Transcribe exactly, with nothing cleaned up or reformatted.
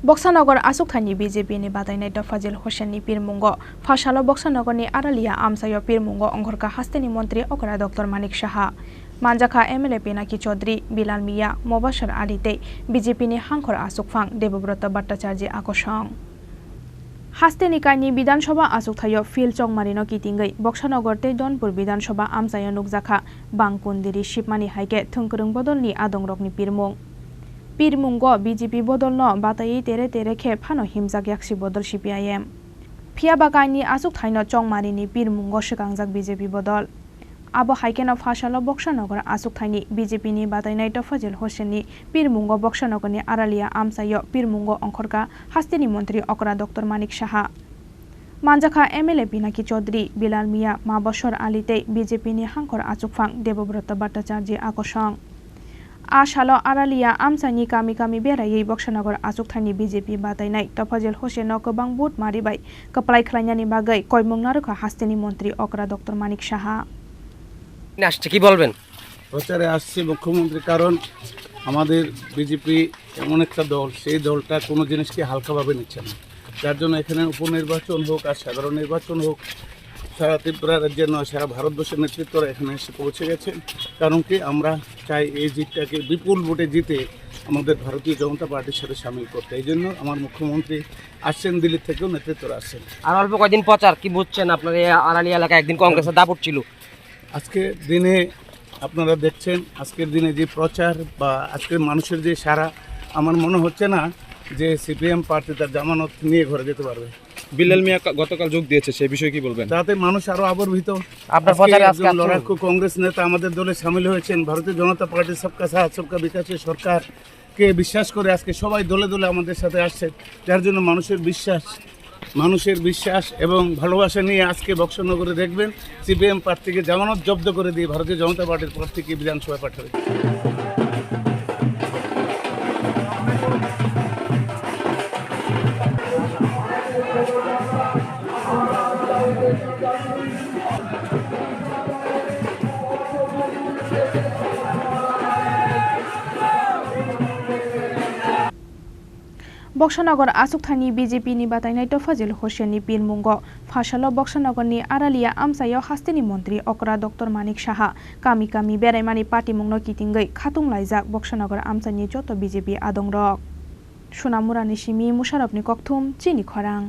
Boksanagar achukthaini B J P ni batainai Tofajil Hossain ni pirmungo, phasalo Boksanagar ni Aralia amchaio pirmungo ongkhorkha hasteni montri okra Doctor Manik Saha. Manjakha M L A Pinaki Chaudhary, Bilal Mia, Mobashar Ali tei B J P ni hangkhor achukphang Debobroto Bhattacharjee akosong. Hasteni kaini Bidhan Sabha achukthaio field chongmarino kitingwi Boksanagar tei Donpur Bidhan Sabha amchaio nukjakha bang kundiri sibmani hai khe thwngkwrwng bodolni adongrokni pirmung. Pirmungo B J P bodolno bataiwi tere tere khe phano himjak yaksi bodol C P I M. Phiya ba kaini achukthaino chongmarini pirmungo swkangjak B J P bodol. Abo hai kheno phasalo Boksanagar achukthaini B J P ni batainai Tofajil Hossain ni pirmungo Boksanagar ni Aralia amchaio pirmungo ongkhorkha hasteni montri okra Doctor Manik Saha. Manjakha M L A Pinaki Chaudhary, Bilal Mia, Mabasor Ali tei B J P ni hangkhor achukphang Debobroto Bhattacharjee akosong. A salo Aralia amchaini kami kami beraiwi Boksanagar achukthaini B J P batainai Tofajil Hossain no kwbang vote mari bai kwplai khlainani bagwi koimung narwkha hasteni montri okra Doctor Manik Saha. আপনি আসছে, কি বলবেন? প্রচারে আসছে মুখ্যমন্ত্রী, কারণ আমাদের বিজেপি এমন একটা দল, সেই দলটা কোনো জিনিসকে হালকাভাবে নিচ্ছে না। যার জন্য এখানে উপনির্বাচন হোক আর সাধারণ নির্বাচন হোক, সারা ত্রিপুরা রাজ্যের নয়, সারা ভারতবর্ষের নেতৃত্বরা এখানে এসে পৌঁছে গেছে। কারণ কি, আমরা চাই এই জিতটাকে বিপুল ভোটে জিতে আমাদের ভারতীয় জনতা পার্টির সাথে সামিল করতে। এই জন্য আমার মুখ্যমন্ত্রী আসছেন, দিল্লি থেকেও নেতৃত্বরা আসছেন। আর অল্প কয়দিন প্রচার, কি বুঝছেন? আপনার এই আড়ালি এলাকায় একদিন কংগ্রেসের দাপট ছিল। আজকের দিনে আপনারা দেখছেন, আজকের দিনে যে প্রচার বা আজকের মানুষের যে সাড়া, আমার মনে হচ্ছে না যে সিপিএম প্রার্থী তার জামানত নিয়ে ঘরে যেতে পারবে। বিলাল মিয়া কা-, গতকাল যোগ দিয়েছে, সেই বিষয়ে কি বলবেন? তাতে মানুষ আরো আবর্ভিত। আপনার আজকে প্রচারে আজকে একজন আছেন? লড়াকু কংগ্রেস নেতা আমাদের দলে সামিল হয়েছেন। ভারতীয় জনতা পার্টি সবকা সাথ সবকা বিকাশের সরকারকে বিশ্বাস করে আজকে সবাই দলে দলে আমাদের সাথে আসছে, যার জন্য মানুষের বিশ্বাস, মানুষের বিশ্বাস এবং ভালোবাসা নিয়ে আজকে বক্সনগরে দেখবেন সিপিএম প্রার্থীকে জামানত জব্দ করে দিয়ে ভারতীয় জনতা পার্টির প্রার্থীকে বিধানসভায় পাঠাবে। Boksanagar achukthani B J P ni batainai Tofajil Hossain ni pirmungo phasalo Boksanagar ni Aralia amchaio hasteni montri okra Doctor Manik Saha kami kami beraimani patimungno kitingwi khatung laijak Boksanagar amchaini joto B J P adongrok. Sonamurani simi Musharapni kokthum chini khorang.